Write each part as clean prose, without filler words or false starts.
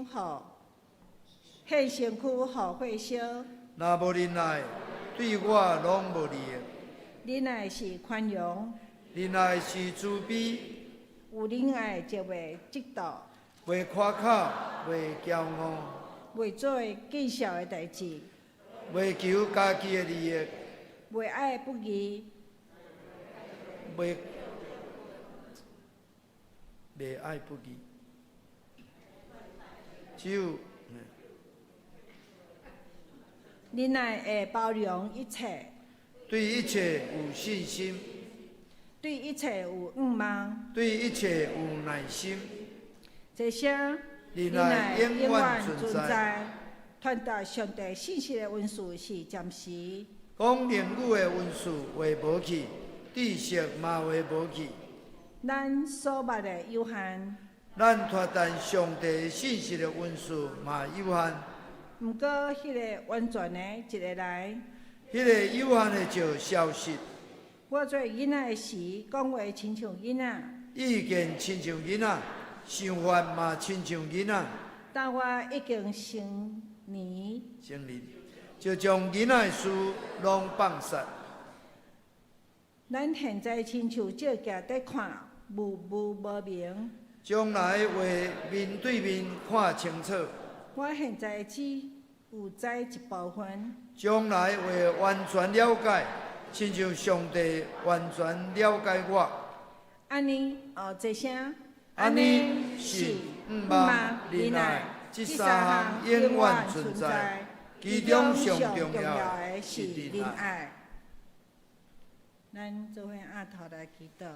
予獻身軀予火燒。若無仁愛，對我攏無利益。仁愛是寬容，仁愛是慈悲，有仁愛就袂嫉妒，袂誇口，袂驕傲，袂做見笑的代誌，袂求家己的利益，袂愛不義，袂愛不義，只有仁愛會包容一切，對一切有信心，對一切有向望，對一切有耐心。這些仁愛永遠存在。傳達上帝信息的恩賜是暫時。講靈語的恩賜會無去，知識嘛會無去。咱所捌的有限，咱傳達上帝信息的恩賜嘛有限。毋過，彼个完全的一會來，彼个有限的就消失。我做囡仔的時，講話親像囡仔；意見親像囡仔，想法嘛親像囡仔。當我已經成年，成年就將囡仔的事攏放殺。咱現在親像照鏡佇看，霧霧無明。將來會面對面看清楚。我現在只有知一部分。將來會完全了解，親像上帝完全了解我。按呢，哦，這聲。按呢，信、向望、仁愛，這三項永遠存在。其中上重要的是仁愛。咱做伙按頭來祈禱。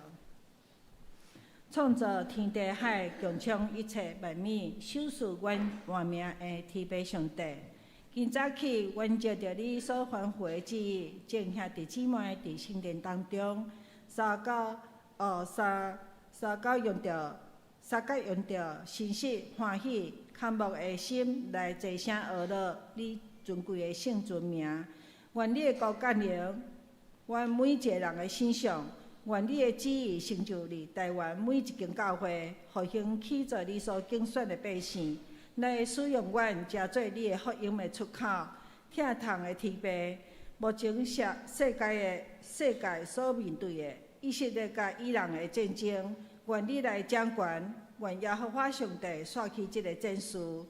創造天地海，共創一切萬物，賞賜阮活命的天父上帝。今早起，阮照著你所吩咐的旨意，眾兄弟姊妹佇聖殿當中，相交哦相相交用著相佮用著信實、歡喜、渴慕的心來齊聲呵咾你尊貴的聖尊名。願你的國降臨，阮每一个人的身上。願你的旨意成就佇台灣每一間教會，復興起做你所揀選的百姓，來使用阮，成做你的福音的出口，疼痛的天父。目前世世界的世界所面對的以色列佮伊朗的戰爭，願你來掌權，願耶和華上帝煞去這个戰事，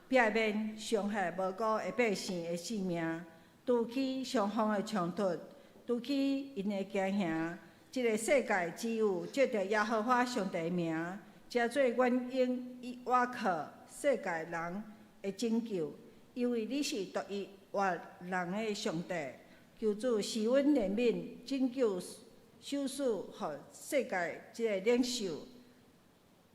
避免傷害無辜的百姓的性命，除去雙方的衝突，除去𪜶的驚嚇。這个世界只有藉著耶和華上帝的名，成做阮永倚靠世界人的拯救，因為你是獨一活人的上帝。求主施阮憐憫，拯救、賞賜予世界這个領袖，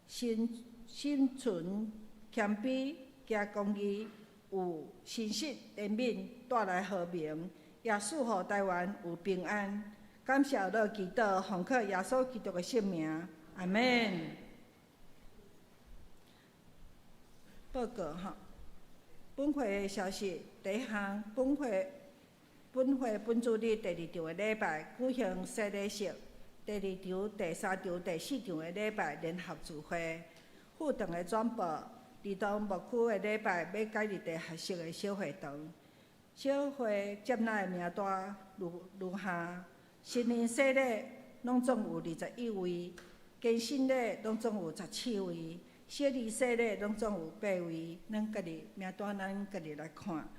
心心存謙卑，行公義，有信實憐憫，帶來和平，也賜予台灣有平安。感謝禱祈禱，奉靠耶穌基督的聖名，阿們。報告吼，本會的消息，第一項，本會本主日第二場的禮拜舉行洗禮式，第二場、第三場、第四場的禮拜聯合聚會，副堂的轉播，兒童牧區的禮拜欲改佇地下室的小會堂，小會接納的名單如如下。成人洗禮攏總有21位，堅信禮攏總有17位，小兒洗禮攏總有八位。咱家己名單，咱家己來看。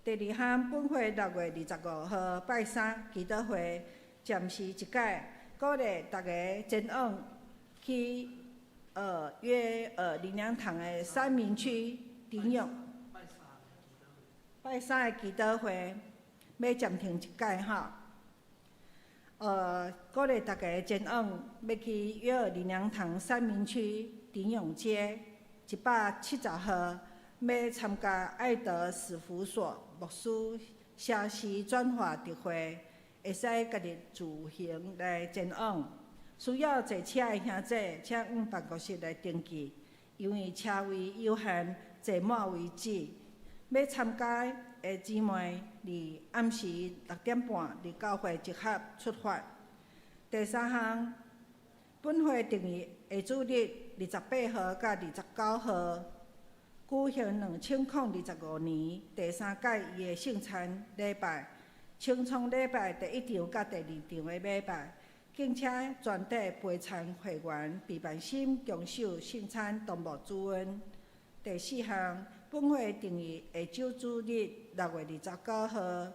第二項，本會6月25號拜三祈禱會，暫時一改，鼓勵大家前往去約爾靈糧堂的三民區頂用。拜三的祈禱會，欲暫停一改吼。鼓勵大家前往欲去約爾靈糧堂三民區頂永街170號，欲參加愛德史福所牧師寫詩轉化特會，會使家己自行來前往。需要坐車的兄弟，請往辦公室來登記，因為車位有限，坐滿為止。欲參加的姊妹，佇暗時6點半佇教會集合出發。第三項，本會定於下主日28號佮29號舉行2025年第三屆伊的聖餐禮拜，清創禮拜第一場佮第二場的禮拜，敬請全體陪餐會員備辦心共守聖餐同牧主恩。第四項，本會定於下週主日6月29號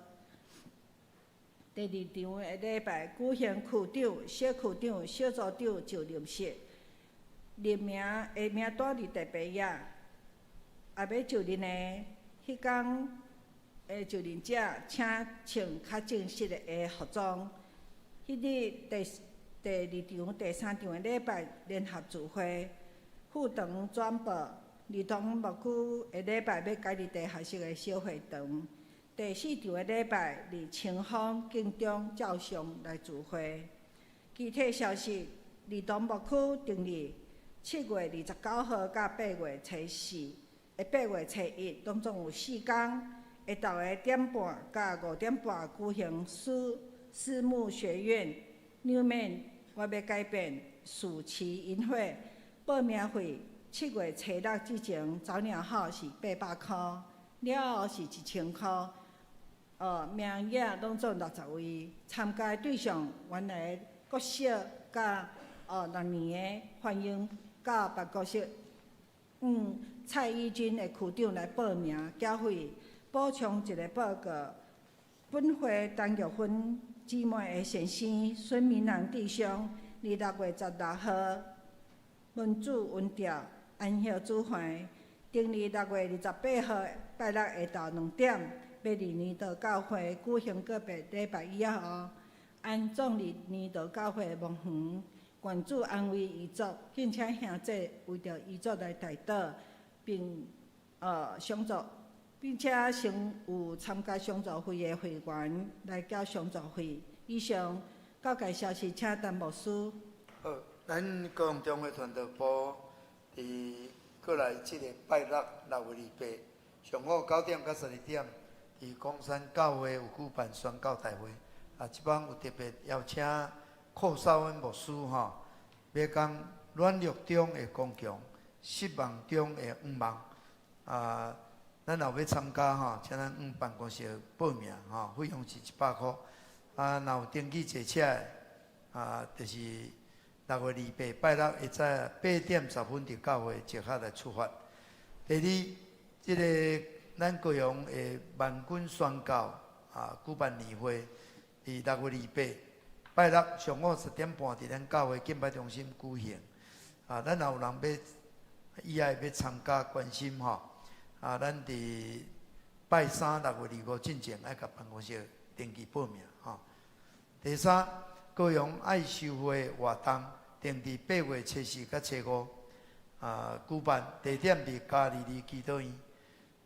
第二場的禮拜舉行區長、小區長、小組長就任式，任命的名單佇地白頁。啊，欲就任的彼工的就任者，請穿較正式的服裝。彼日第二場、第三場的禮拜聯合聚會，副堂轉播兒童牧區的禮拜欲改佇地下室的小會堂。第四場的禮拜佇清風敬中照常來聚會。具體消息，兒童牧區定佇7月29號佮8月初四。8月初一，攏總有四工，下晝的點半佮5點半舉行私牧學院 Newman 我欲改變暑期營會，報名費7月初六之前早鳥號是800箍，了後是1000箍。名額攏總60位，參加對象原來國小佮六年的，歡迎到辦公室。蔡義軍的區長來報名繳費，補充一个報告。本會陳玉芬姊妹的先生孫明南弟兄，佇6月16號文主恩召安息主懷，定佇6月28號拜六下晝2點，欲佇年道教會舉行告別禮拜以後，安葬佇年道教會墓園。願主安慰遺族，敬請兄姐為著遺族來代禱，並且先有參加相助會的會員來繳相助費。以上告解消息，請陳牧師。好，咱高雄中會傳道部佇過來這个拜六6月28上午9點到12點，佇岡山教會有舉辦宣教大會。啊，這擺有特別邀請寇少恩牧師吼，欲講軟弱中的剛強，失望中的向望。啊，咱若欲參加吼，請咱往辦公室報名吼，費用是100箍。啊，若有登記坐車的，啊，就是6月28拜六下早8點10分佇教會集合來出發。第二，這个咱高雄的萬軍宣教啊舉辦年會，佇6月28拜六上午10點半，佇咱教會敬拜中心舉行。啊，咱若有人欲意愛欲參加關心吼，啊，咱佇拜三6月25進前愛共辦公室登記報名吼。第三，高雄愛修會活動定佇8月初四佮初五啊舉辦，地點佇加利利基督院，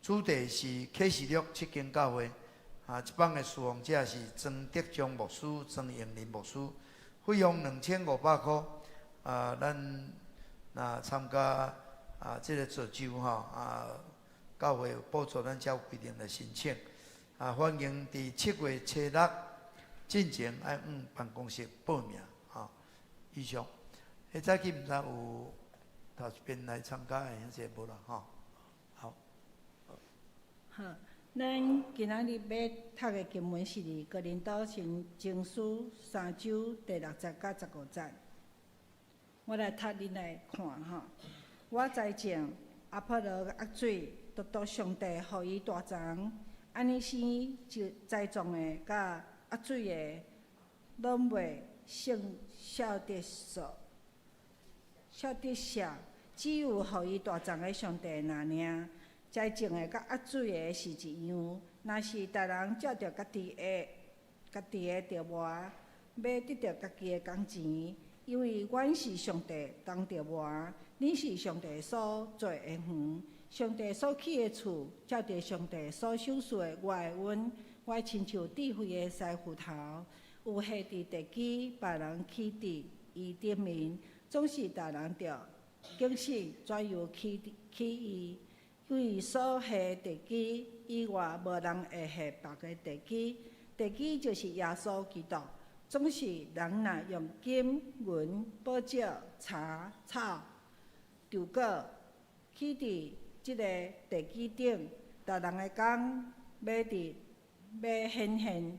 主題是啟示錄七間教會。啊，這擺的事奉者是曾德忠牧師、曾榮林牧師，費用2500箍。啊，咱若參加啊，這个座周吼啊，教會有補助咱才有規定來申請。啊，歡迎佇7月初六進前愛往辦公室報名。吼，以上。彼早起毋知有頭一遍來參加的遐濟無啦？吼，好。好。咱今仔日欲讀的經文是佇哥林多前書三章第六節佮15節。我來讀，恁來看吼。我栽種，阿波羅壓水，獨獨上帝予伊大長。按呢生就栽種的佮壓水的，攏袂勝效得數，效得效，只有予伊大長的上帝爾爾。栽種的佮壓水的是一樣，若是逐人照著家己的著磨，欲得著家己的工錢，因為阮是上帝同著磨，恁是上帝所做的園，上帝所起的厝，照著上帝所賞賜的我的恩，我親像智慧的師傅頭，有下佇地基，別人起佇伊頂面，總是逐人著警醒怎樣起伊。因為所下地基以外，無人會下別个地基。地基就是耶穌基督。總是人若用金銀寶石、柴草、稻穀起佇這个地基頂，逐人的工欲佇欲顯現，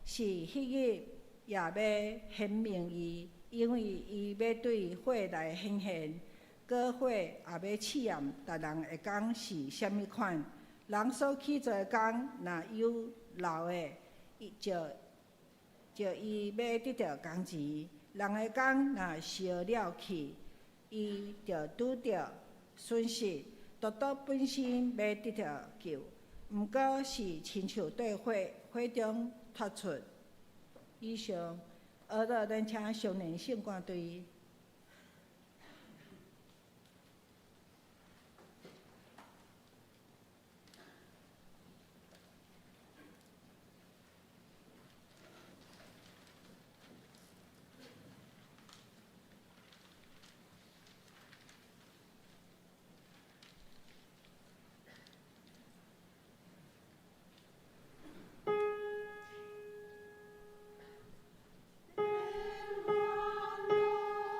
是彼日也欲顯明伊，因為伊欲對火來顯現，閣火也欲試驗逐人的工是啥物款。人所去做的工，若有留的，伊就就伊欲得著工錢；人的工若燒了去，伊就拄著損失，獨獨本身欲得著救，毋過是親像對火火中脫出。以上，學了咱請少年聖歌隊。 Lord.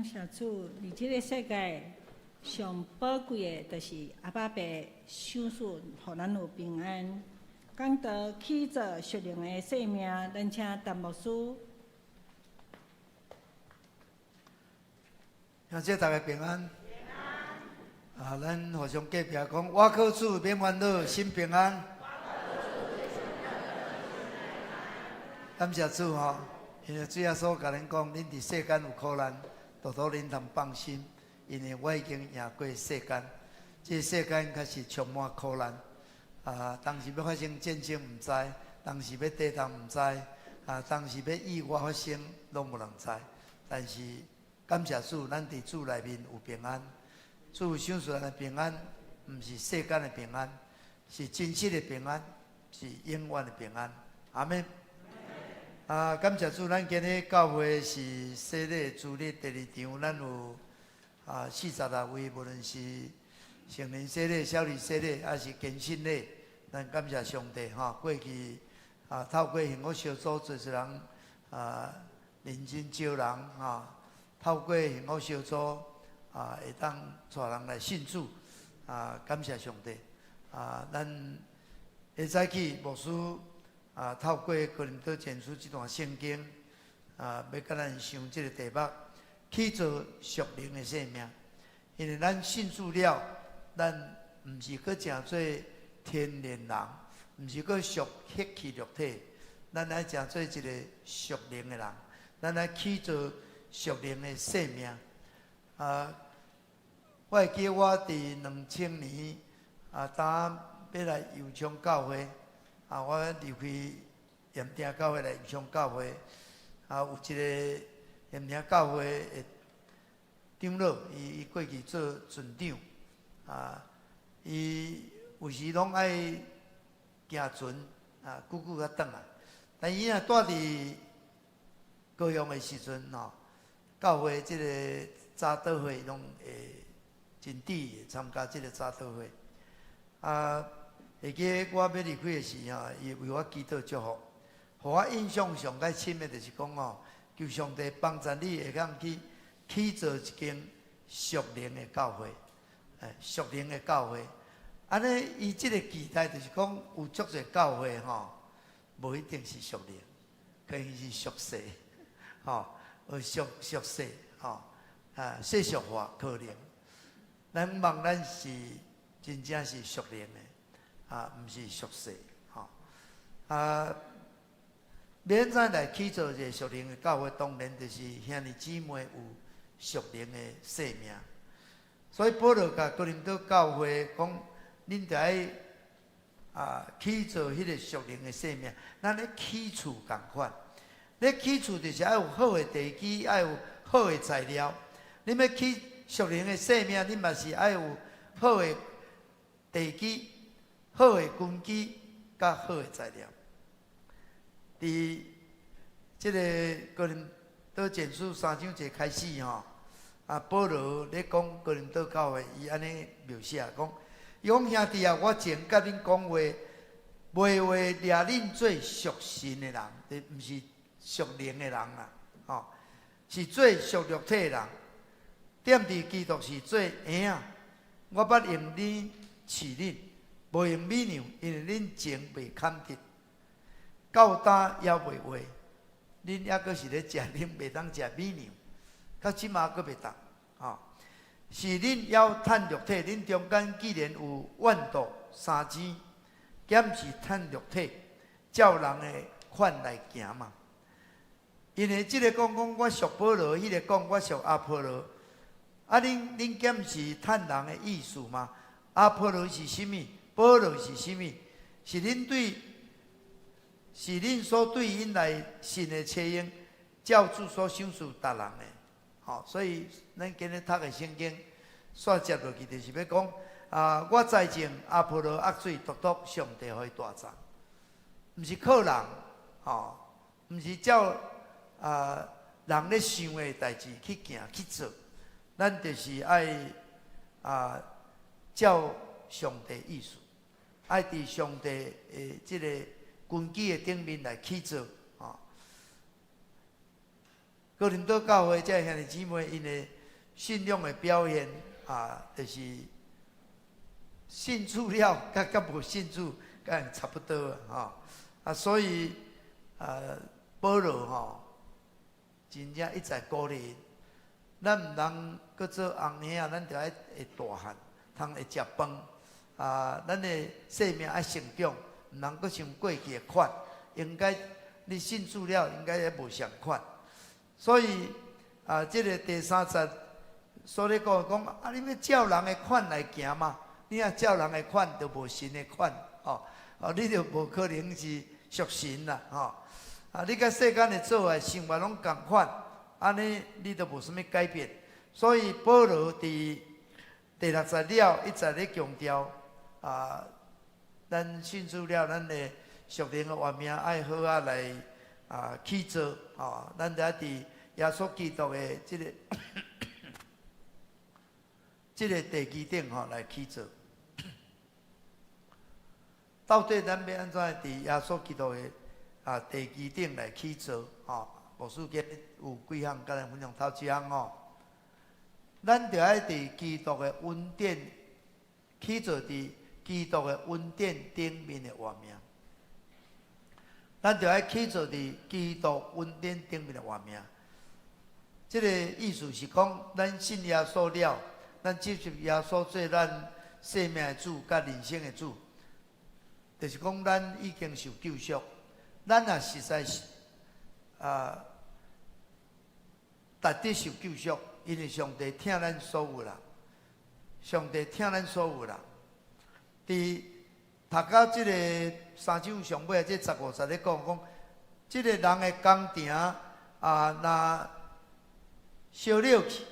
感謝主，佇這个世界上寶貴的，就是阿爸父賞賜，予咱有平安。講到起造屬靈的生命，咱請陳牧師。兄弟大家平安。啊，咱互相隔壁講，我靠主免煩惱，心平安。感謝主吼，因為主耶穌共恁講，恁佇世間有苦難，獨獨恁通放心，因為我已經贏過世間。這个世間確實充滿苦難。啊，當時欲發生戰爭毋知，當時欲地動毋知，啊，當時欲意外發生，攏無人知。但是感謝主，咱佇主內面有平安。主賞賜咱的平安，毋是世間的平安，是真實的平安，是永遠的平安。阿們。啊，感謝主，咱今日教會是洗禮主日第二場，咱有46位，無論是成人洗禮、小兒洗禮，抑是堅信禮，咱感謝上帝吼。過去啊，透過幸福小組，濟濟人認真招人吼，透過幸福小組會當帶人來信主啊，感謝上帝啊，咱下早起牧師透過哥林多前書這段聖經欲佮咱想這个題目，起造屬靈的生命。因為咱信主了，咱毋是閣成做天然人，毋是閣屬血氣肉體，咱愛成做一个屬靈的人，咱愛起造屬靈的生命。我會記我佇2000年當欲來右昌教會，我離開鹽埕教會來右昌教會，有一个鹽埕教會的長老，伊過去做船長，伊有時攏愛行船，久久才轉來。但伊若蹛佇高雄的時陣吼，教會這个早禱會攏會真佇參加這个早禱會。會記我欲離開的時吼，伊為我祈禱祝福，予我印象上較深的就是講吼，求上帝幫助你會當去起造一間屬靈的教會，屬靈的教會。按呢，伊這个期待就是講，有足濟教會吼，無一定是屬靈，可能是屬世，吼，屬世，吼，世俗化可能。咱望咱是真正是屬靈的，毋是屬世，吼。欲按怎來起造一个屬靈的教會，當然就是兄弟姊妹有屬靈的生命。所以保羅共哥林多教會講，恁著愛起造彼个屬靈的生命。咱咧起厝仝款，咧起厝就是愛有好的地基，愛有好的材料。恁欲起屬靈的生命，恁嘛是愛有好的地基、好的根基、佮好的材料。佇這个哥林多前書三章一開始吼，保羅咧講哥林多教會，伊按呢描寫講，伊講兄弟啊，我前佮恁講話，袂話掠恁做屬神的人，毋是屬靈的人啦，吼，是做屬肉體的人。踮佇基督是做嬰仔，我捌用奶飼恁，無用米糧，因為恁情未堪得，到今猶未活，恁猶閣是咧食奶，袂當食米糧，到這馬閣袂當，吼。是恁猶趁肉體，恁中間既然有怨妒相爭，敢毋是趁肉體，照人的款來行嘛？因為這个講講我屬保羅，彼个講我屬阿波羅，恁敢毋是趁人的意思嗎？阿波羅是啥物？保羅是啥物？是恁所對𪜶來信的冊用，照主所賞賜逐人的。吼，所以咱今日讀的聖經，煞接落去就是欲講我栽種，阿波羅壓水，獨獨上帝予伊大長，毋是靠人，吼，毋是照人咧想的代誌去行去做，咱就是愛照上帝意思，愛佇上帝的這个根基的頂面來起造，吼。哥林多教會這兄弟姊妹，𪜶的信仰的表現啊，就是信主了，佮無信主，敢差不多啊！啊，所以啊，保羅吼，真正一再鼓勵，咱毋通閣做翁嬰，咱著愛會大漢，通會食飯啊！咱的生命愛成長，毋通閣像過去的款。應該你信主了，應該也無相款。所以啊，這个第三節所咧講講啊，你欲照人的款來行嘛？你若照人的款，就無神的款，吼哦，你就無可能是屬神啦，吼啊！你佮世間的做法生活攏仝款，按呢你就無啥物改變。所以保羅佇第六節了，一再咧強調啊，咱信主了，咱的屬靈的活命愛好仔來啊去做，吼，咱著愛佇耶穌基督的這个地基頂吼來去做。到底咱欲按怎佇耶穌基督的啊地基頂來去做？吼，牧師今日有幾項共咱分享，頭一項吼，咱著愛佇基督的恩典去做，佇基督的恩典頂面的活命。咱著愛去做佇基督恩典頂面的活命。這个意思是講，咱信耶穌了，咱接受耶穌做咱生命的主、佮人生的主，就是講咱已經受救贖。咱若實在是啊，值得受救贖，因為上帝疼咱所有人，上帝疼咱所有人。佇讀到這个三章上尾，這15節咧講講，這个人的工廠啊，若燒了去，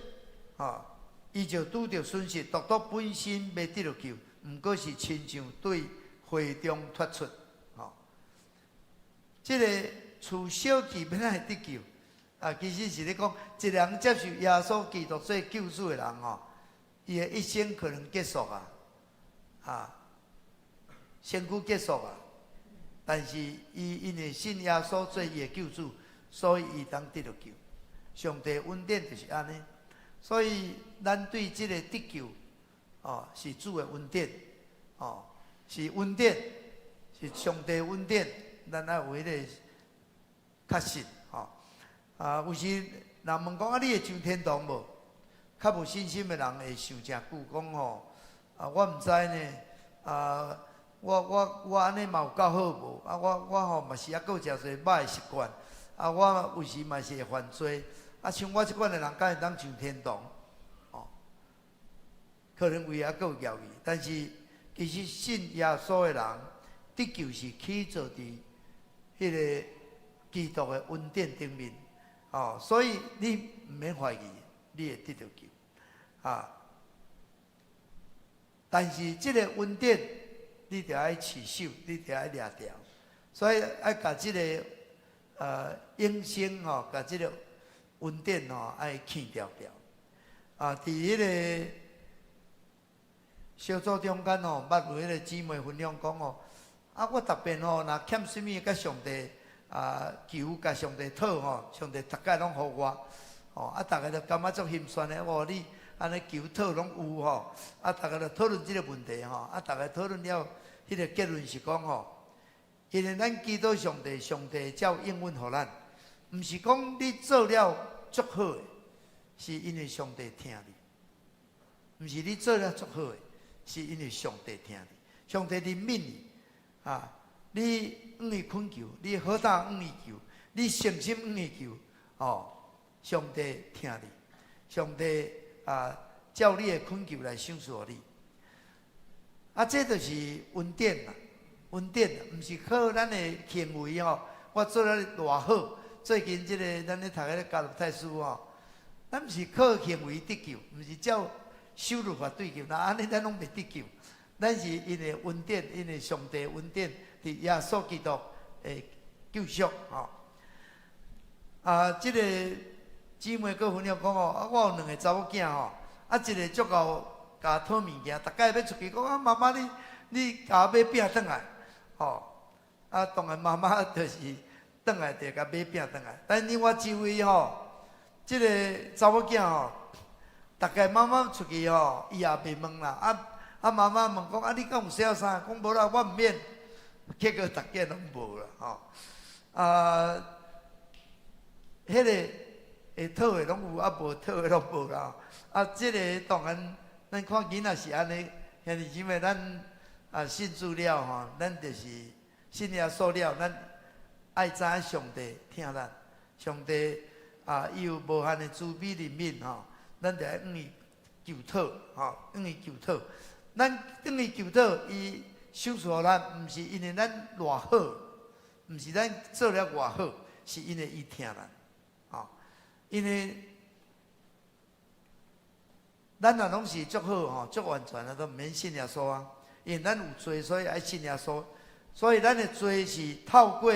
吼，伊就拄著損失，獨獨本身欲得著救，毋過是親像對火中脫出，吼。這个厝燒去，欲按怎會得救？啊，其實是咧講，一個人接受耶穌基督做救主的人吼，伊的一生可能結束啊，啊，身軀結束啊，但是伊因為信耶穌做伊的救主，所以伊當得著救。上帝恩典就是按呢，所以咱對這个得救，哦，是主的恩典，哦，是恩典，是上帝恩典，咱愛有彼个確信，吼。啊，有時人問講啊，你會上天堂無？較無信心的人會想誠久，講吼，啊，我毋知呢，啊，我按呢嘛有夠好無？啊，我吼嘛是猶閣有誠濟歹習慣，啊，我有時嘛是會犯罪，啊，像我這款的人，敢會當上天堂？哦，可能會猶閣有猶豫，但是其實信耶穌的人得救是起做佇彼个基督的恩典頂面，哦，所以你毋免懷疑，你會得著救，啊！但是這个恩典，你著愛持守，你著愛掠牢，所以愛共這个永生吼，共這个恩典吼，愛牽牢牢。啊，佇彼个小組中間吼，捌有彼个姊妹分享講吼，啊，我逐遍吼，若欠啥物，共上帝啊求，共上帝討吼，上帝逐擺攏予我，吼，啊，逐家就感覺足心酸的，哦，你按呢求討攏有吼，啊，逐家就討論這个問題吼，啊，逐家討論了，彼个結論是講吼，因為咱祈禱上帝，上帝才有應允予咱，毋是講你做了足好的，是因為上帝疼你，毋是你做了足好的，是因為上帝疼你，上帝憐憫你，啊，你向伊懇求，你好膽向伊求，你誠心向伊求，哦，上帝疼你，上帝啊，照你的懇求來賞賜予你，啊，這就是恩典啦，恩典毋是靠咱的行為吼，我做了偌好。最近這个咱咧讀彼个加拉太書吼，咱毋是靠行為得救，毋是照守律法得救，若按呢咱攏袂得救。咱是因為恩典，因為上帝恩典，佇耶穌基督的救贖吼。啊，這个姊妹閣分享講吼，啊，我有兩个查某囝吼，啊，一个足𠢕共討物件，逐擺欲出去講啊，媽媽你你共我買餅轉來，吼，啊，當然媽媽就是轉來就共買餅轉來。但另外一位吼，這个查某囝吼，逐家媽媽出去吼，伊也袂問啦。啊啊，媽媽問講啊，你敢有寫啥？講無啦，我毋免。結果逐件攏無啦，吼。啊，彼个會討的攏有，啊無討的攏無啦。啊，這个當然，咱看囡仔是按呢，兄弟姊妹，咱啊信主了吼，咱就是信耶穌了，咱愛知影上帝疼咱，上帝啊，伊有無限的慈悲憐憫吼，咱就愛向伊求討吼，向伊求討。咱向伊求討，伊賞賜予咱，毋是因為咱偌好，毋是咱做了偌好，是因為伊疼咱，吼。因為咱若攏是足好吼，足完全啊，都毋免信耶穌啊。因為咱有罪，所以愛信耶穌。所以咱的罪是透過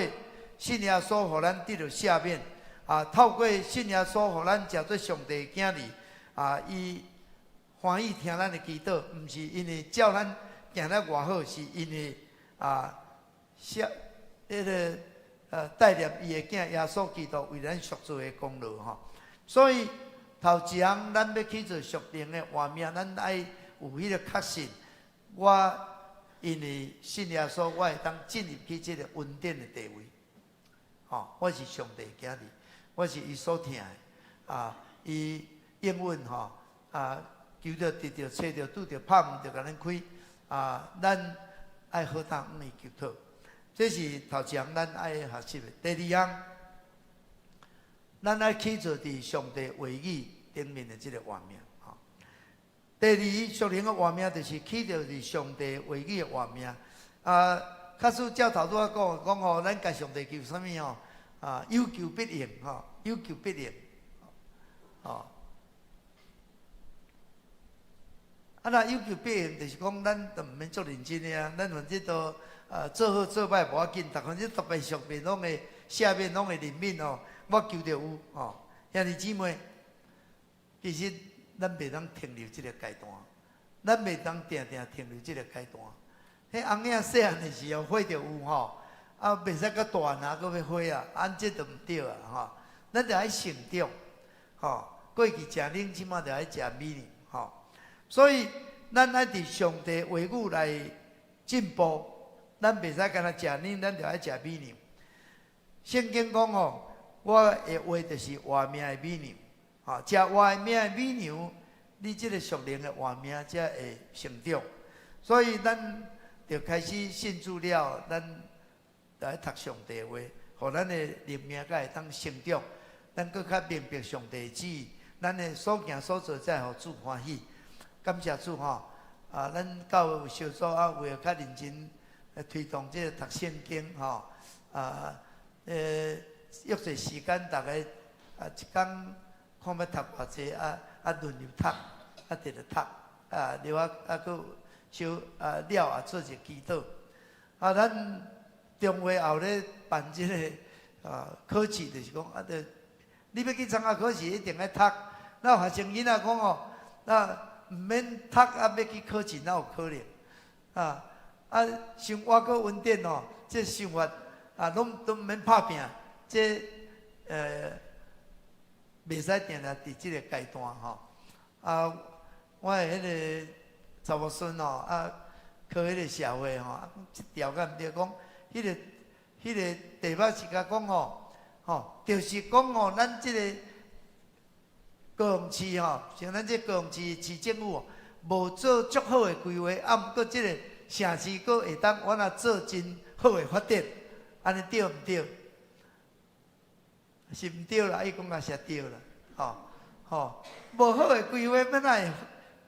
信耶穌，予咱得著赦免。啊，透過信耶穌，予咱成做上帝的囝兒。啊，伊歡喜聽咱的祈禱，毋是因為照咱行得偌好，是因為啊，寫彼个代念伊的囝耶穌基督為咱贖罪的功勞吼。所以頭一項，咱欲去做屬靈的活命，咱愛有彼个確信。我因為信耶穌，我會當進入去這个恩典的地位。吼，我是上帝囝兒，我是伊所疼的。啊，伊應允吼，啊，求著得著，揣著拄著，拍門就共咱開。啊，咱愛好膽向伊求討，這是頭一項咱愛學習的。第二項，咱愛去做佇上帝話語頂面的這个活命。吼，第二屬靈的活命就是去著佇上帝話語的活命。啊，假使照頭拄仔講講吼，咱共上帝求啥物吼？啊，有求必應吼，有求必應，吼。啊，若有求必應，就是講咱都毋免足認真的啊，咱反正都啊做好做歹無要緊，但反正特別上面攏會下面攏會憐憫吼，我求著有吼。兄弟姊妹，其實咱袂當停留這个階段，咱袂當定定停留這个階段。彼翁仔細漢的時候，火著有吼，啊，袂使閣大漢閣欲火啊，按這就毋對啊吼。咱著愛成長，吼。過去食奶，這馬著愛食米糧，吼。所以，咱愛佇上帝話語來進步，咱袂使干焦食奶，咱著愛食米糧。聖經講吼，我的話就是活命的米糧，吼，食活命的米糧，你這个屬靈的活命才會成長。所以，咱著開始信主了，咱著愛讀上帝的話，予咱的靈命才會當成長，咱閣較明白上帝的旨意，咱的所行所做才會予主歡喜。感謝主吼！啊，咱教會有小組啊，為著較認真推動這个讀聖經吼，啊，約一時間，逐家啊一工看欲讀偌濟啊啊輪流讀，啊直直讀，啊了啊啊閣小啊了啊做一个祈禱。啊，咱中會後咧辦這个啊考試，就是講啊，著你欲去參加考試，一定愛讀。那有學生囡仔講哦，那毋免讀啊，欲去考試哪有可能？啊啊，生活閣穩定哦，這生活啊，攏都毋免拍拚，這袂使定定佇這个階段吼。啊，我的彼个查某孫吼，啊，考彼个社會吼，啊，這條敢毋對，講彼个彼个題目是共講吼，吼，就是講吼，咱這个高雄市吼，像咱這高雄市市政府無做足好的規劃，啊，毋過這个城市閣會當我若做真好的發展，按呢對毋對？是毋對啦，伊講也是對啦，吼吼，無好的規劃，欲哪會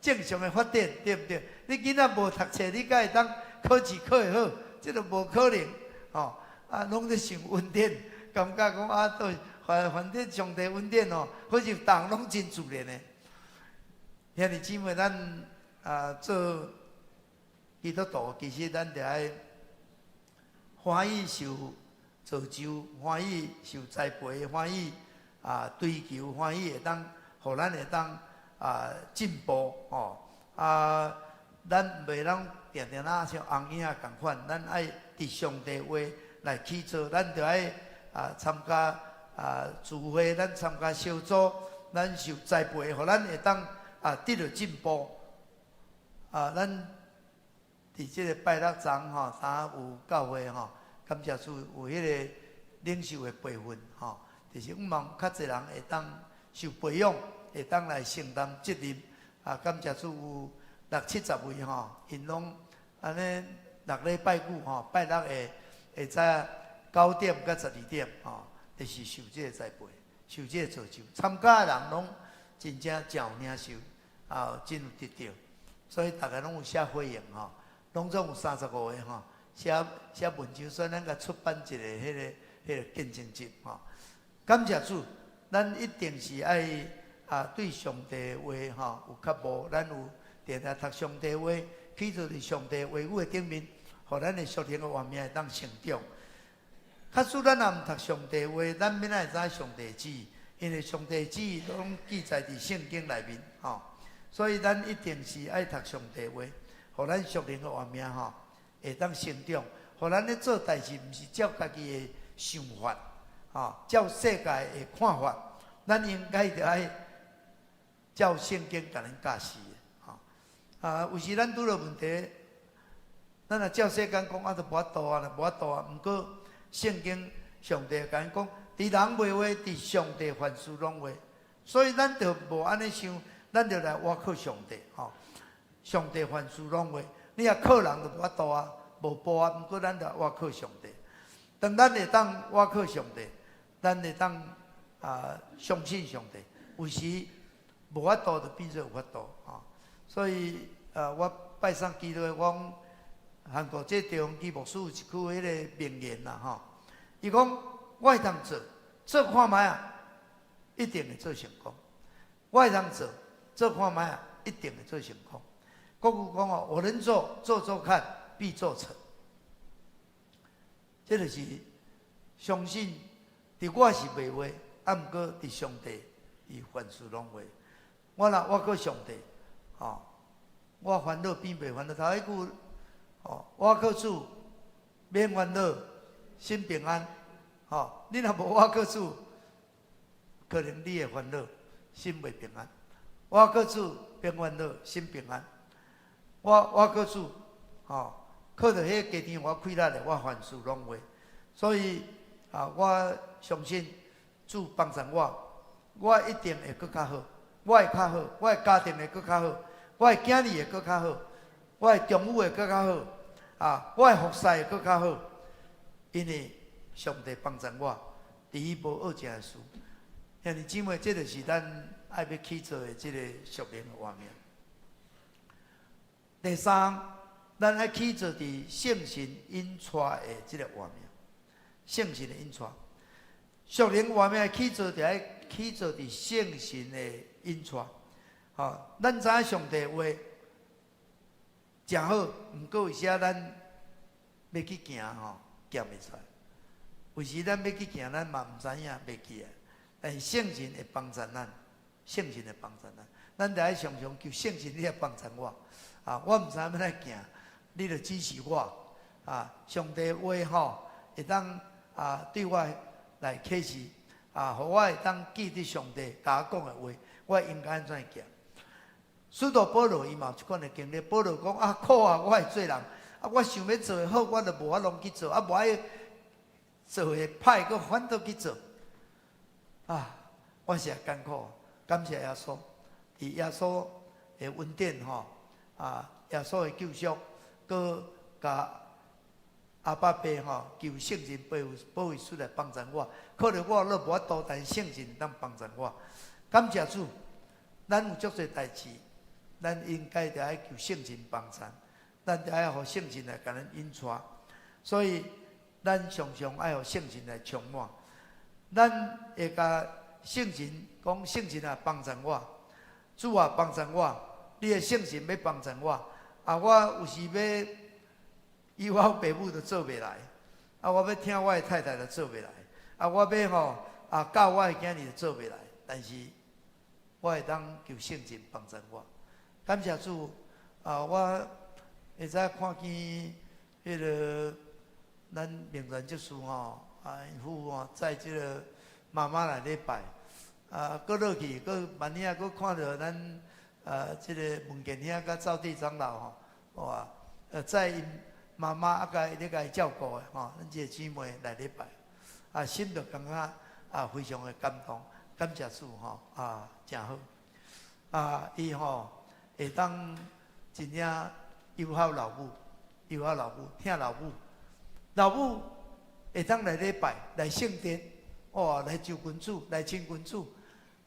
正常的發展，對毋對？你囡仔無讀冊，你敢會當考試考會好？這都無可能，吼！啊，攏咧想恩典，感覺講啊，都反反正上帝恩典哦，好似逐項攏真自然的。兄弟姊妹，咱啊做基督徒，其實咱著愛歡喜受造就，歡喜受栽培，歡喜啊追求，歡喜會當，予咱會當啊進步吼啊！咱袂當定定啊像翁嬰仔仝款，咱愛佇上帝話來去做，咱著愛啊參加啊聚會，咱參加小組，咱受栽培，予咱會當啊得著進步。啊，咱佇這个拜六昨吼，昨有教會吼，感謝主有彼个領袖的培訓吼，就是向望較濟人會當受培養，會當來承擔責任。啊，感謝主有六七十位吼，𪜶攏按呢六禮拜久吼，拜六下早9點到12點吼，就是受這个栽培，受這个造就。參加的人攏真正誠有領受，啊，真有得著，所以逐家攏有寫回應吼，攏總有35個吼，寫寫文章，所以咱共出版一个彼个見證集吼。感謝主，咱一定是愛啊對上帝話吼有渴慕，咱有定定讀上帝話，起坐佇上帝話語的頂面，予咱的屬靈的活命會當成長。假使咱若毋讀上帝話，咱欲按怎會知上帝旨意？因為上帝旨意攏記載佇聖經內面，吼。所以咱一定是愛讀上帝話，予咱屬靈的活命吼會當成長。予咱咧做代誌，毋是照家己的想法，吼，照世界的看法，咱應該著愛照聖經共咱教示的，吼。啊，有時咱拄著問題，咱若照世間講啊，就無法度啊，無法度啊。毋過聖經上帝共咱講，佇人袂話，佇上帝凡事攏會。所以咱著無按呢想，咱著來倚靠上帝，吼。上帝凡事攏會，你若靠人就無法度啊，無步啊。毋過咱著倚靠上帝。當咱會當倚靠上帝，咱會當啊相信上帝，有時無法度就變做有法度，吼。所以啊，我拜三祈禱講，韓國這張榮基牧師有一句彼个名言啦，吼。伊講我會當做，做看覓啊，一定會做成功。我會當做，做看覓啊，一定會做成功。國語講哦，我能做，做做看，必做成。這就是相信，佇我是袂話，啊，毋過佇上帝，伊凡事攏會。我若倚靠上帝，吼，我煩惱變袂煩惱。頭一句，吼，倚靠主，免煩惱，心平安。吼，你若無倚靠主，可能你會煩惱，心袂平安。倚靠主，免煩惱，心平安。我倚靠主，吼，靠著彼个家庭我氣力的，我凡事攏會。所以啊，我相信主幫助我，我一定會閣較好，我會較好，我的家庭會閣較好，我的囝兒會閣較好，我的丈夫會閣較好，啊，我的服侍會閣較好，因為上帝幫助我，佇伊無惡正的事。兄弟姊妹，這就是咱愛欲起造的這个屬靈的畫面。第三，咱愛起造佇聖神引帶的這个畫面，聖神的引帶，屬靈畫面起造就愛起造佇聖神的引帶。吼，咱知影上帝話誠好，毋過有時咱欲去行吼，行袂出來。有時咱欲去行，咱嘛毋知影袂記啊。但是聖神會幫助咱，聖神會幫助咱。咱著愛常常求聖神，你來幫助我。啊，我毋知影欲按怎行，你著指示我。啊，上帝話吼，會當啊對我來啟示，啊，予我會當記得上帝共我講的話，我應該按怎行。使徒保羅伊嘛有這款的經歷。保羅講啊，苦啊，我的罪人，啊，我想欲做的好，我就無法度去做，啊，無愛做的歹，閣反倒去做。啊，我實在艱苦，感謝耶穌，佇耶穌的恩典吼，啊，耶穌的救贖，閣共阿爸爸吼求聖神保惠保惠師來幫助我，可能我都無法度，但是聖神當幫助我。感謝主，咱有足濟代誌，咱應該著愛求聖神幫助，咱著愛予聖神來共咱引帶，所以咱常常愛予聖神來充滿。咱會共聖神講，聖神啊幫助我，主啊幫助我，你的聖神欲幫助我。啊，我有時欲依我爸母都做袂來，啊，我欲疼我的太太都做袂來，啊，我欲吼啊教我的囝兒都做袂來，但是我會當求聖神幫助我。感謝主啊！我會使看見彼个咱明傳執事吼，啊，𪜶夫婦吼載這个媽媽來禮拜，啊，閣落去，閣萬里啊，閣看著咱這个文健兄佮趙地長老吼，哇，載𪜶媽媽啊，共咧共伊照顧的吼，咱這个姊妹來禮拜，啊，心就感覺啊非常的感動，感謝主吼，啊，誠好，啊，伊吼會當真正友好老母，友好老母，疼老母，老母會當來禮拜，來聖殿，哇，來就近主，來親近主，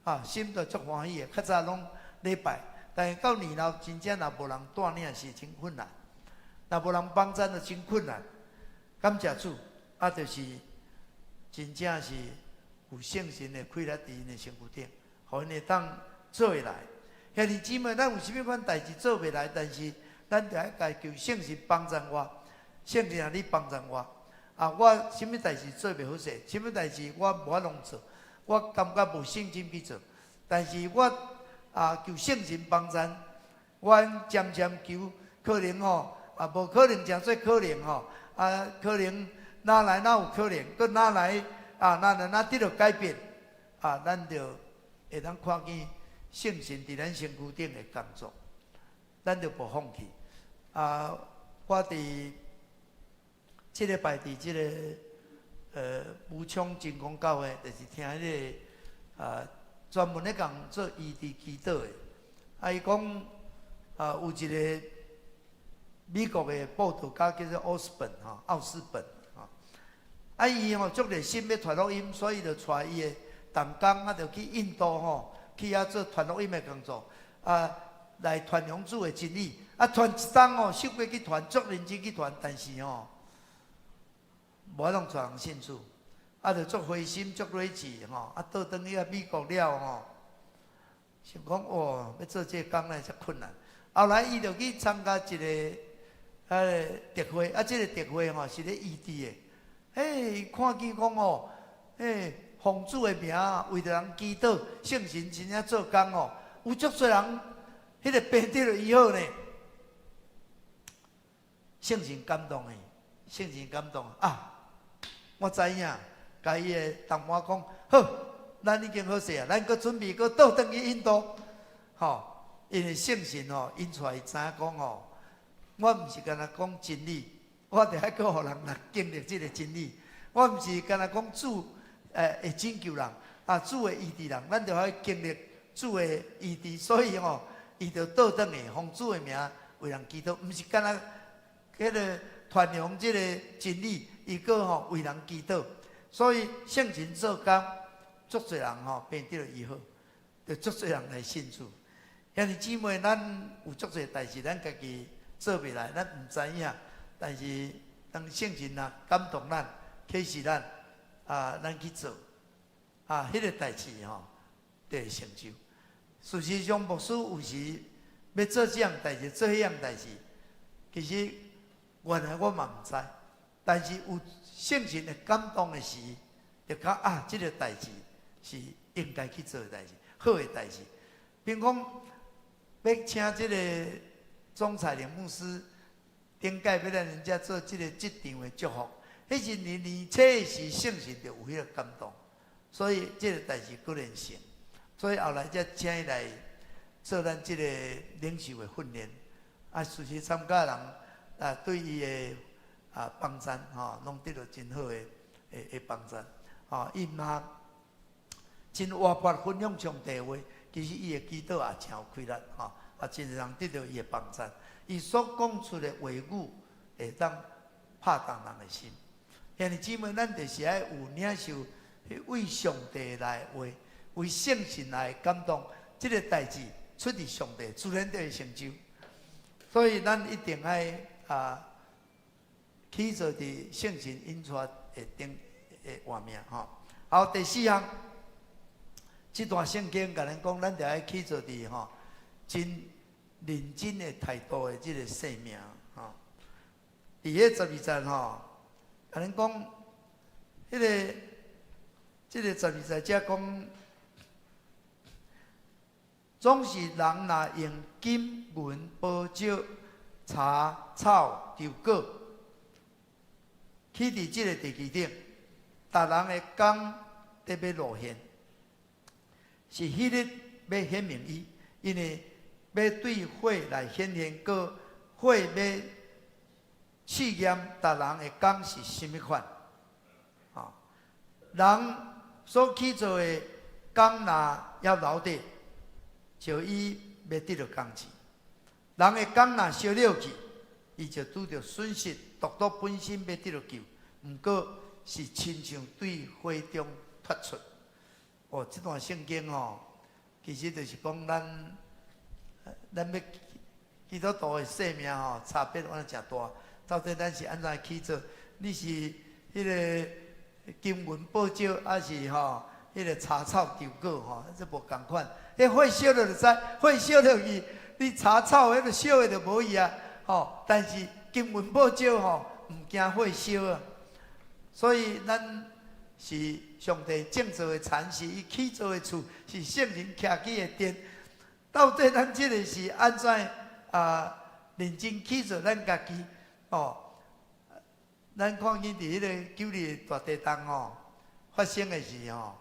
啊，心就足歡喜的。較早攏禮拜，但是到年老真正若無人帶領是真困難，若無人幫贊就真困難。感謝主，啊，就是真正是有聖神的氣力佇𪜶的身軀頂，予𪜶會當做會來。兄弟姊妹，咱有啥物款代誌做袂來，但是咱著愛共求聖神幫贊我，聖神啊，你幫贊我。啊，我啥物代誌做袂好勢，啥物代誌我無法攏做，我感覺無信心去做。但是我啊求聖神幫贊，我漸漸求可能吼，啊無可能誠濟可能吼，啊可能哪來哪有可能，閣哪來啊哪來哪得著改變，啊咱就會當看見聖神佇咱身軀頂的工作，咱就無放棄。啊，我佇這禮拜佇這個武昌真光教會，就是聽彼个啊專門咧共做醫治祈禱的。啊，伊講啊有一個美國的佈道家叫做奧斯本吼，奧斯本吼。啊，伊吼足熱心欲傳福音，所以就帶伊的同工啊，就去印度吼，去遐做傳福音的工作，啊，來傳揚主的真理。啊，傳一冬吼，收過去傳，足認真去傳，但是吼，無法通帶人信主，啊，就足灰心、足睿智吼，啊，倒轉去啊美國了吼，想講哦，欲做這個工呢，遮困難。後來伊就去參加一個彼个特會，啊，這個特會吼是咧醫治的，嘿，看見講吼，嘿，奉主的名為著人祈禱，聖神真正做工哦，有足濟人彼个病得著醫好呢。聖神感動伊，聖神感動啊！我知影，共伊的同伴講，好，咱已經好勢啊，咱閣準備閣倒轉去印度，吼，因為聖神吼引出來知影講吼，我毋是干焦講真理，我著愛閣予人來經歷這個真理。我毋是干焦講主會拯救人，啊主會醫治人，咱著愛經歷主的醫治，所以吼，伊就倒轉去奉主的名為人祈禱，毋是干焦彼个傳揚這個真理，伊閣吼為人祈禱，所以聖神做工，足濟人吼病得著醫好，就足濟人來信主。兄弟姊妹，咱有足濟代誌，咱家己做袂來，咱毋知影。但是當聖神啊感動咱、啟示咱，啊，咱去做，啊，彼個代誌吼就會成就。事實上，牧師有時欲做這項代誌，做彼項代誌，其實原來我嘛毋知，但是有聖神的感動的時，就感覺啊，這個代誌是應該去做的代誌，好的代誌。比如講，欲請這個鍾彩玲牧師，頂屆欲來咱遮做這個職場的祝福，彼時年年初的時，聖神就有彼個感動，所以這個代誌果然成。所以後來才請伊來做咱這個領袖的訓練。啊，事實參加人啊，對伊的啊幫贊吼，攏得著真好的幫贊。吼，伊嘛真活潑分享上帝話，其實伊的祈禱也誠有氣力吼，啊，真濟人得著伊的幫贊。伊所講出的話語會當拍動人的心。兄弟姊妹，咱就是愛有領受為上帝來的話，為聖神來感動，這個代誌出自上帝，自然就會成就。所以咱一定愛啊，去做佇聖神引帶的頂的活命吼。好，第四項，這段聖經共咱講，咱著愛去做佇吼真認真的態度的這個生命吼。佇彼十二節吼，共咱講，彼个這个十二節遮講，總是人若用金銀寶石、柴草稻果，起佇這个地基頂，逐人的工得欲露現，是彼日欲顯明伊，因為欲對火來顯現，閣火欲試驗逐人的工是啥物款。吼，人所起造的工若猶留佇，就伊欲得著工錢；人的工若燒了去，伊就拄著損失，獨獨本身欲得著救，毋過是親像對火中脫出。哦，這段聖經吼，其實就是講咱欲基督徒的生命吼，差別按呢誠大。到底咱是按怎起造？你是彼个金銀寶石，抑是吼彼个柴草稻果吼？這無仝款。彼火燒著就知，火燒著去，你柴草彼个燒的就無去啊！吼，但是金銀寶石吼，毋驚火燒啊。所以咱是上帝建造的田，是伊起造的厝，是聖靈徛起的殿。到底咱這个是按怎啊？認真起造咱家己哦？咱看見佇彼个九二大地震吼發生的時吼，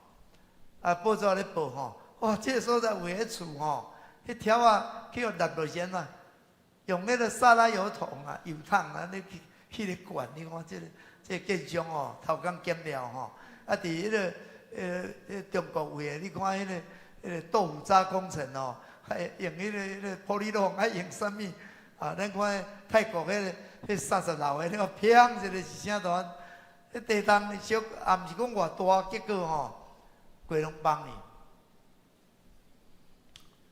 啊報紙咧報吼，哇！這个所在有彼厝吼，彼條仔去予落落是按怎？用彼个沙拉油桶啊、油桶啊，咧去去咧灌。你看這個建商吼，偷工減料吼，啊！佇彼个中國位的，你看彼個豆腐渣工程哦，還用彼個玻璃籠，還用啥物？啊！咱看泰國彼個30樓的，你看砰一个是啥大？彼地動小，也毋是講偌大，結果吼，規攏崩去。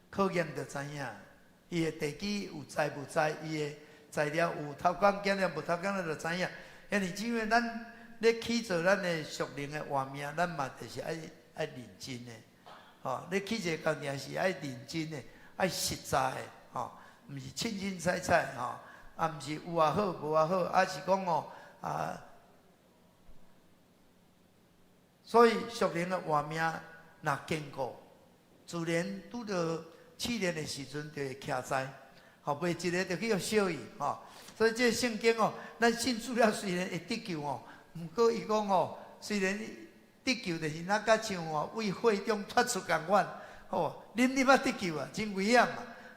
考驗就知影，伊的地基有在無在，伊的材料有偷工減料無偷工減料就知影。因為因為咱咧起造咱的屬靈的活命，咱嘛就是愛認真的，吼！咧起一个工程是愛認真的，愛實在的，吼，毋是凊凊彩彩，吼，啊，毋是有也好，無也好，啊是講哦，啊，所以屬靈的活命若堅固，自然拄著試煉的時陣就會徛在，吼，袂一个就去予燒去，吼。所以這个聖經哦，咱信主了雖然會得救哦，毋過伊講哦，雖然得救，就是若佮像哦，為火中脫出仝款，吼，啉啉仔得救啊，真危險啊！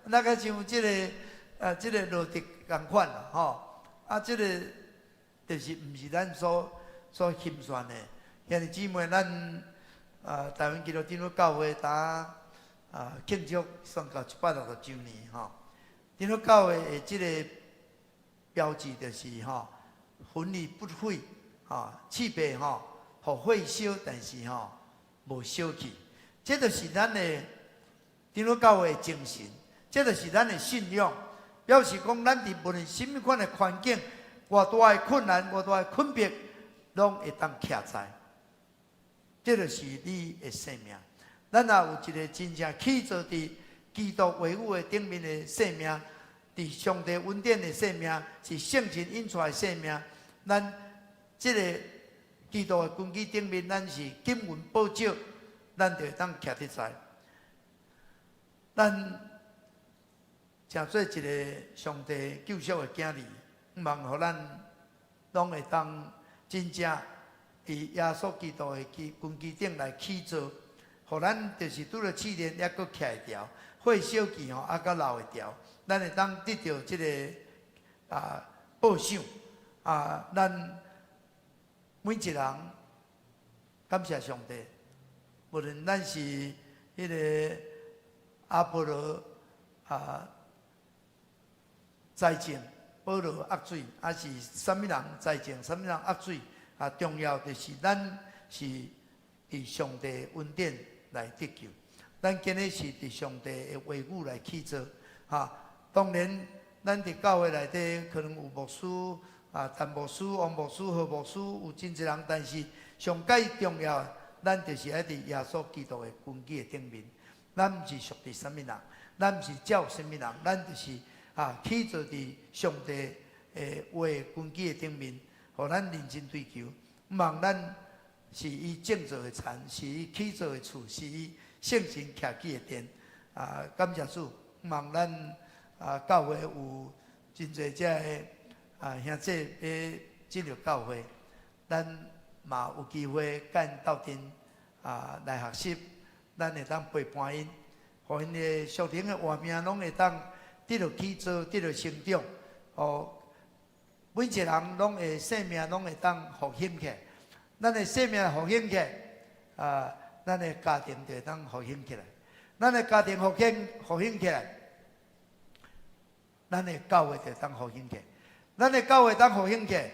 若佮像這個羅得仝款啦，吼，啊，這個就是毋是咱所心算的。兄弟姊妹，咱啊，台灣基督長老教會今啊慶祝宣教160週年吼，長老教會的這個標誌就是吼，魂而不毀，吼，設備吼，予火燒，但是吼無燒去，這就是咱的長老教會的精神，這就是咱的信仰，表示講咱佇無論啥物款的環境，偌大的困難，偌大的困迫，攏會當徛在。這就是你的生命。咱若有一個真正起造佇基督話語的頂面的生命，佇上帝恩典的生命，是聖神引出來的生命。咱這个基督的根基頂面，咱是金銀寶石，咱就會當徛得在。咱誠做一个上帝救贖的囝兒，望予咱攏會當真正佇耶穌基督的根基頂來起造，予咱就是拄著試煉，猶閣徛會牢，火燒去吼，猶閣留會牢，咱會當得著這个報賞啊！咱每一人感謝上帝，無論咱是彼个亞波羅啊栽種，保羅壓水，抑是啥物人栽種，啥物人壓水啊？重要就是咱是佇上帝恩典來得救，咱今日是佇上帝的話語來起造，哈。當然，咱佇教會內底可能有牧師啊，陳牧師、王牧師、何牧師，有真濟人，但是上蓋重要，咱就是愛佇耶穌基督的根基的頂面。咱毋是屬佇啥物人，咱毋是照啥物人，咱就是啊起造佇上帝的話根基的頂面，予咱認真追求。望咱是伊建造的田，是伊起造的厝，是伊聖神徛起的殿。啊，感謝主，望咱啊教會有真濟這个兄弟欲進入教會，咱嘛有機會佮𪜶鬥陣啊來學習，咱會當陪伴𪜶，予𪜶的屬靈的活命攏會當得著起造，得著成長，予每一個人攏會生命攏會當復興起來。咱的生命復興起來，啊，咱的家庭就會當復興起來。咱的家庭復興起來，咱的教會就會當復興起來。咱的教會當復興起來，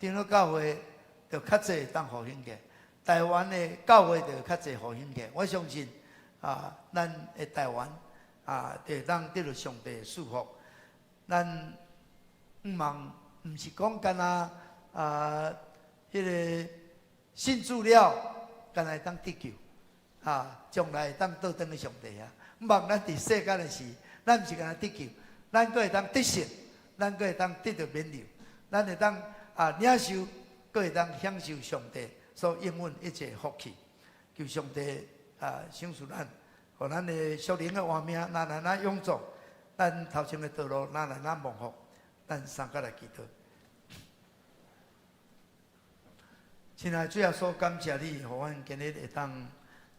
長老教會就較濟當復興起來。台灣的教會就較濟復興起來。我相信啊，咱的台灣啊，就會當得著上帝的祝福。咱毋望，毋是講干焦啊，彼个信主了，干焦會當得救，啊，將來會當倒轉去上帝遐。毋望咱佇世間的時，咱毋是干焦得救，咱閣會當得勝，咱閣會當得著免留，咱會當啊領受，閣會當享受上帝所應允一切福氣。求上帝啊，賞賜咱，予咱的屬靈的活命，若來咱勇壯，咱頭前的道路，若來咱蒙福，咱三個來祈禱。親愛的主耶穌，感謝你，予阮今日會當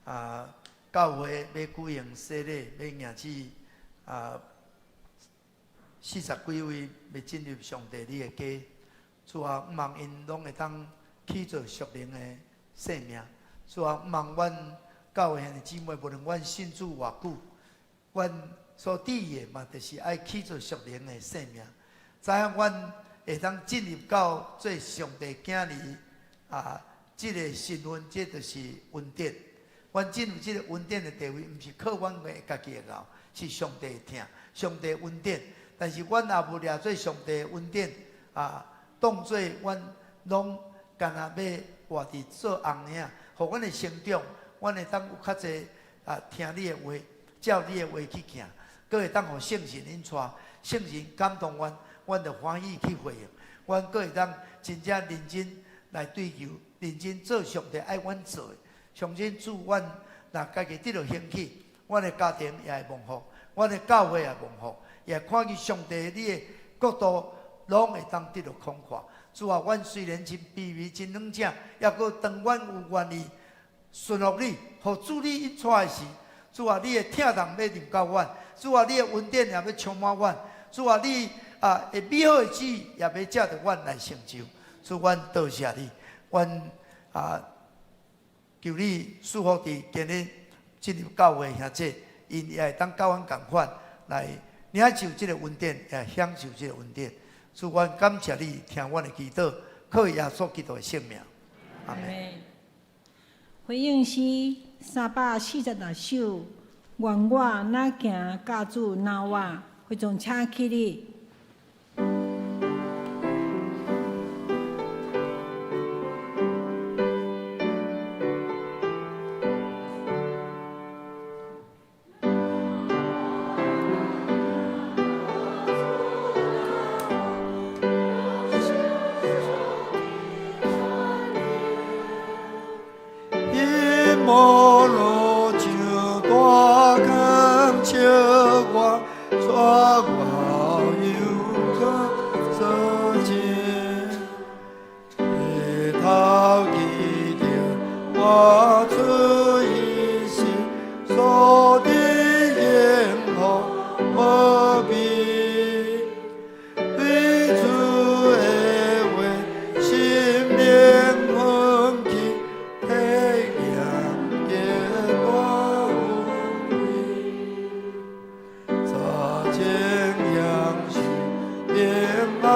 啊，教會欲舉行洗禮，欲迎接啊四十幾位欲進入上帝你的家。主啊，毋望𪜶攏會當起做屬靈的生命。主啊，毋望阮教會兄弟姊妹，無論阮信主偌久，阮所致意的嘛，就是愛起做屬靈的生命。知影阮會當進入到做上帝囝兒啊，這个身份，這就是恩典。阮進入這个恩典的地位，毋是靠阮的家己的𠢕，是上帝的疼，上帝恩典。但是阮也無掠做上帝的恩典啊，當做阮攏干焦欲活佇做紅爾，予阮的成長，阮會當有較濟啊聽你的話，照你的話去行，閣會當予聖神引帶，聖神感動阮，阮就歡喜去回應，阮閣會當真正認真來追求，認真做上帝愛阮做的。相信主，阮若家己得著興起，阮的家庭也會蒙福，阮的教會也蒙福，也看見上帝你的國度攏會當得著擴闊。主啊，阮雖然真卑微、真軟弱，抑閣當阮有願意順服你，予主你引帶的時，主啊，你的疼痛欲臨到阮，主啊，你的恩典也欲充滿阮，主啊，你啊的美好的旨意也欲藉著阮來成就。主，阮多謝你，阮啊求你賜福佇今日進入教會兄弟，𪜶也會當佮阮仝款來領受這个恩典，也享受這个恩典。主，阮感謝你聽阮的祈禱，靠耶穌基督的聖名，阿門。回應詩346首，願我若行教主若我，非常請起立。摩羅上大江，笑我帶我遊轉所見，日頭記著我出一時所得幸福無比，對主的話心靈奮起，體驗極大無畏，早前享受平安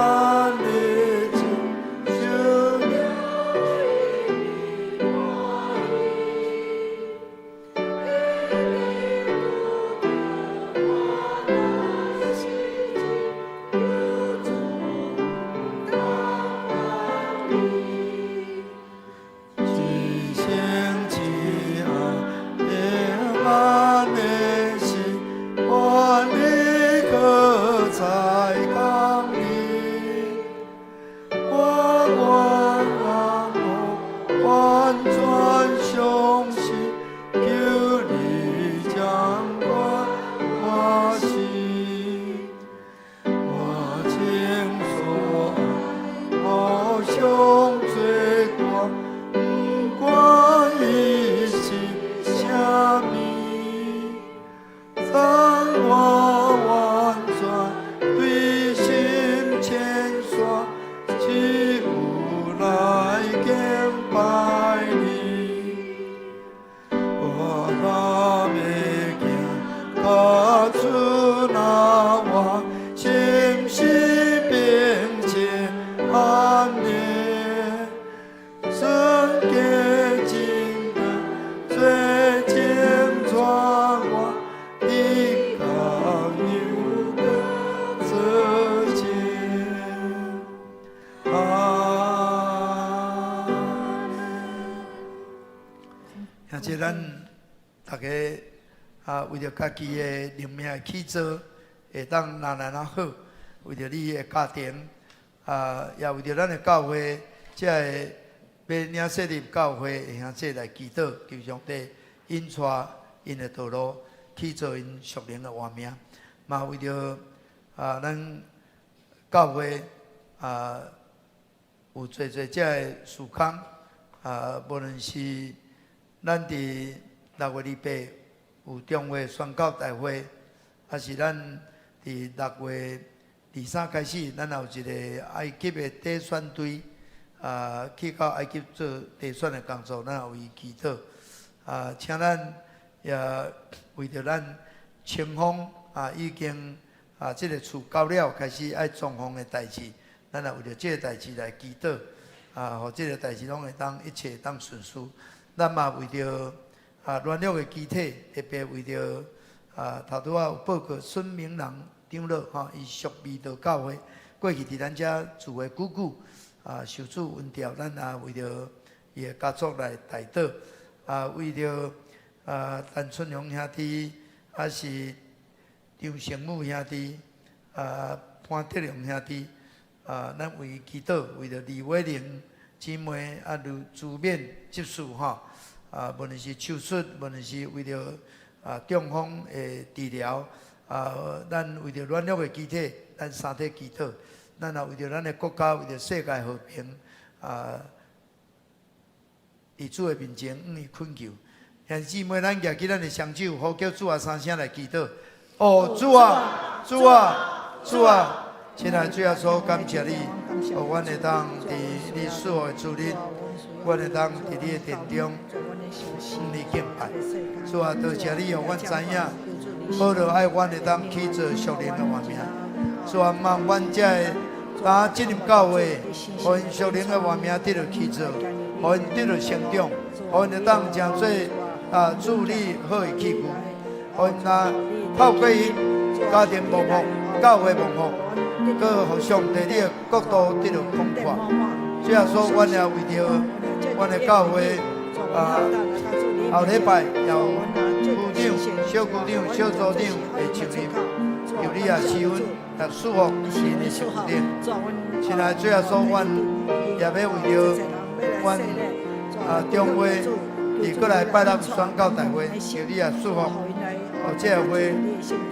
日子，受了一生一暗平安的心，愿你可送我完全對心牽線，只有來敬拜你。我若欲行，較主若我心是平靜安寧，順潔淨的最淨帶我得到有的自己。阿門。兄弟，咱逐家啊，為著家己的靈命的起造，會當若來若好，為著你的家庭，啊，也為著咱的教會，這个欲領洗入教會的兄弟來祈禱，求上帝引帶𪜶的道路，去做𪜶屬靈的活命。嘛為著啊，咱教會啊，有濟濟這个事工啊，無論是咱佇6月28有中會宣教大會，還是咱佇6月23開始，咱也有一個埃及的短宣隊，啊，去到埃及做短宣的工作，咱也為祈禱。啊，請咱也為著咱清風啊，已經啊，這个厝交了，開始愛裝潢的代誌，咱也為著這個代誌來祈禱，啊，予這個代誌攏會當一切當順遂。咱嘛為著啊軟弱的肢體，特別為著啊頭拄仔有報告孫明郎長老吼，伊屬味道教會過去佇咱遮住的久久啊，受主恩召，咱也為著伊的家族來代禱，啊，為著啊陳春榮兄弟，還是張成武兄弟，啊潘德良兄弟，啊，咱為祈禱，為著李偉玲姊妹啊，劉朱勉執事吼，啊，無論是手術，無論是為著啊中風的治療，啊，咱為著軟弱的肢體，咱三體祈禱，咱也為著咱的國家，為著世界和平，啊，佇主的面前向伊懇求。兄弟姊妹，咱舉起咱的雙手，呼叫主啊三聲來祈禱。哦，主啊，主啊，主啊！親愛的主耶穌，感謝你，予阮會當佇你賜福的主日，阮會當佇你的殿中向你敬拜。主啊，多謝你，予阮知影，保羅愛阮會當去做屬靈的活命。主啊，望阮這个當進入教會，予𪜶屬靈的活命得著起造，予𪜶得著成長，予𪜶會當成做啊主你好的器具，予𪜶若透過𪜶家庭蒙福，教會蒙福，閣予上帝你的國度得著擴闊。主耶穌，阮也為著阮的教會啊，後禮拜也有區長、小區長、小組長的就任，求你也賜恩，也賜福𪜶的身體。親愛的主耶穌，阮也欲為著阮啊中會佇過來拜六宣教大會，求你也賜福，予這个會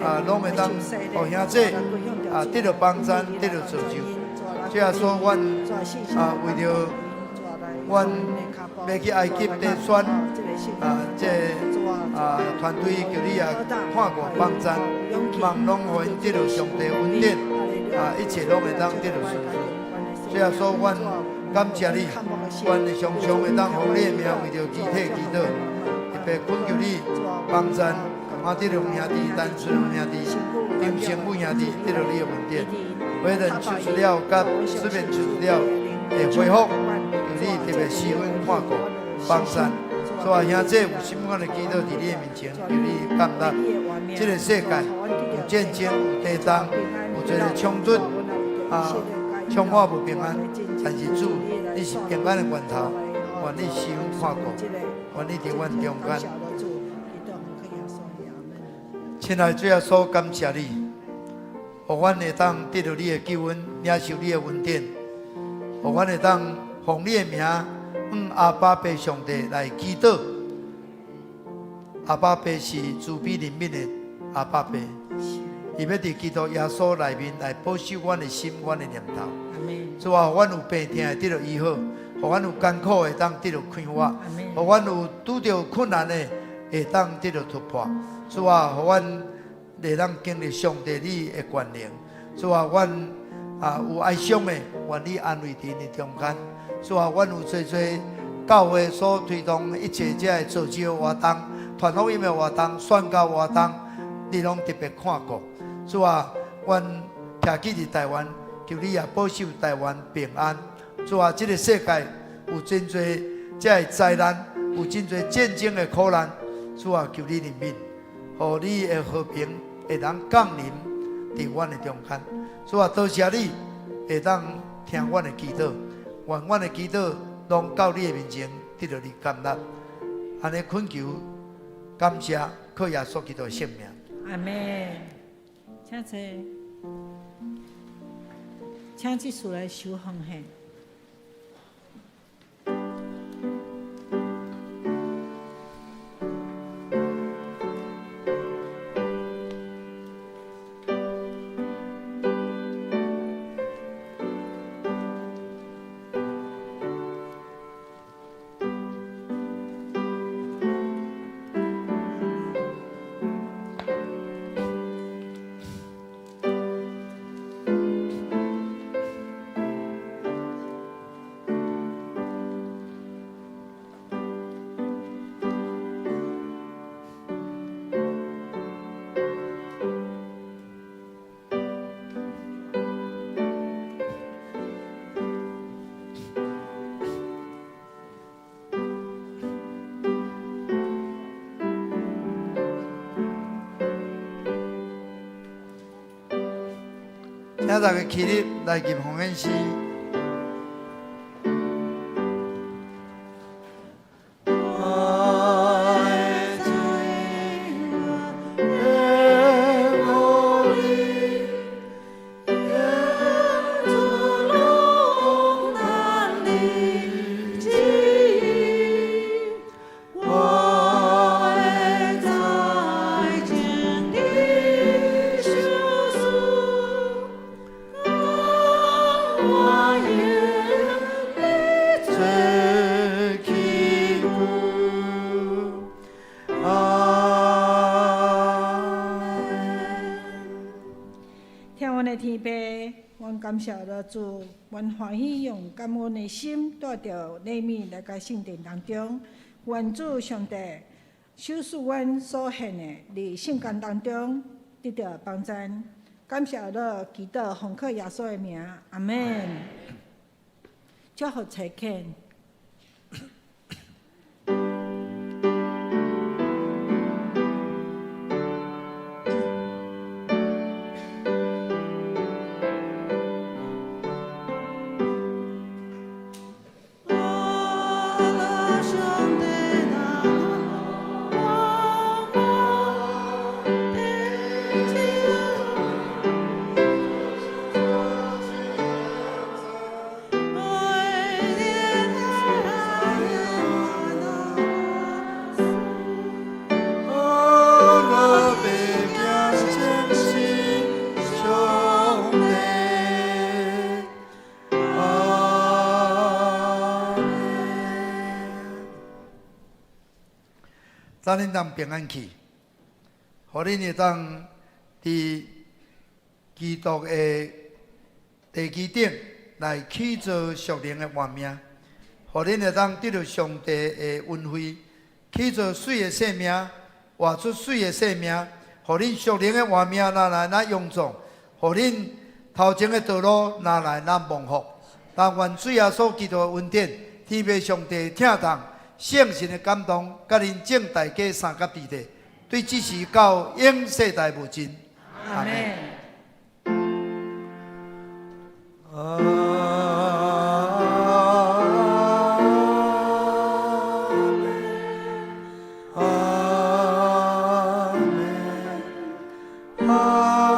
啊，攏會當予兄弟啊得著幫贊，得著造就。主耶穌，阮啊為著阮欲去埃及短宣啊，這個啊團隊，求你也看顧幫贊，望攏予𪜶得著上帝恩典，啊，一切攏會當得著順遂。主耶穌，阮感謝你，阮會常常會當奉你的名為著肢體祈禱，特別懇求你幫贊馬德龍兄弟、陳春榮兄弟、張成武兄弟得著你的恩典。偉人手術了，佮出面手術了會恢復，求你特別施恩看顧幫贊。主啊，兄弟有啥物款的祈禱佇你的面前，求你感恩。這个世界有戰爭、有地動、有濟个衝突，啊，充滿無平安。但是主，你是平安的源頭，願你施恩看顧，願你佇阮中間。親愛的主耶穌，感謝你，予阮會當得著你的救恩，領受你的恩典，予阮會當奉你的名，向阿爸父上帝來祈禱。阿爸父是慈悲憐憫的阿爸父，伊欲佇基督耶穌內面來保守阮的心、阮的念頭。主啊，予阮有病痛會得著醫好，予阮有艱苦會當得著快活，予阮有拄著困難的會當得著突破。主啊，予阮會當經歷上帝你的權能。主啊，阮啊有哀傷的，願你安慰佇𪜶的中間。主啊，阮有濟濟教會所推動一切這个造就活動、傳福音的活動、宣教活動，你攏特別看顧。主啊，阮徛起佇台灣，求你也保守台灣平安。主啊，這个世界有真濟這个災難，有真濟戰爭的苦難。主啊，求你憐憫，予你的和平會當降臨佇阮的中間。主啊，多謝你會當聽阮的祈禱，願阮的祈禱攏到你的面前得著你接納。按呢懇求感謝，靠耶穌基督的聖名。阿們。請坐，請執事來收奉獻。請大家起立來吟奉獻詩。愛情的魔力，主攏難離記憶，我會在真理相思，我願你做做祈求，阿們。聽阮的天父，阮感謝了主，阮歡喜用感恩的心帶著禮物來到聖殿當中。願主上帝賞賜阮所獻的，佇聖工當中得著幫贊。感謝了祈禱奉靠耶穌的名，阿們。祝福齊懇。阿拉上帝那我的救。愛的阿拉伯行前是上帝，阿們。咱恁當平安去，予恁會當佇基督的地基頂來起造屬靈的活命，予恁會當得著上帝的恩惠，起造媠的生命，活出媠的生命，予恁屬靈的活命若來若臃腫，予恁頭前的道路若來若蒙福。但願主耶穌基督的恩典、天父上帝的疼痛、聖神的感動，佮恁眾大家相佮佇咧，對這時到永世代無盡。阿們。阿們，阿們，阿。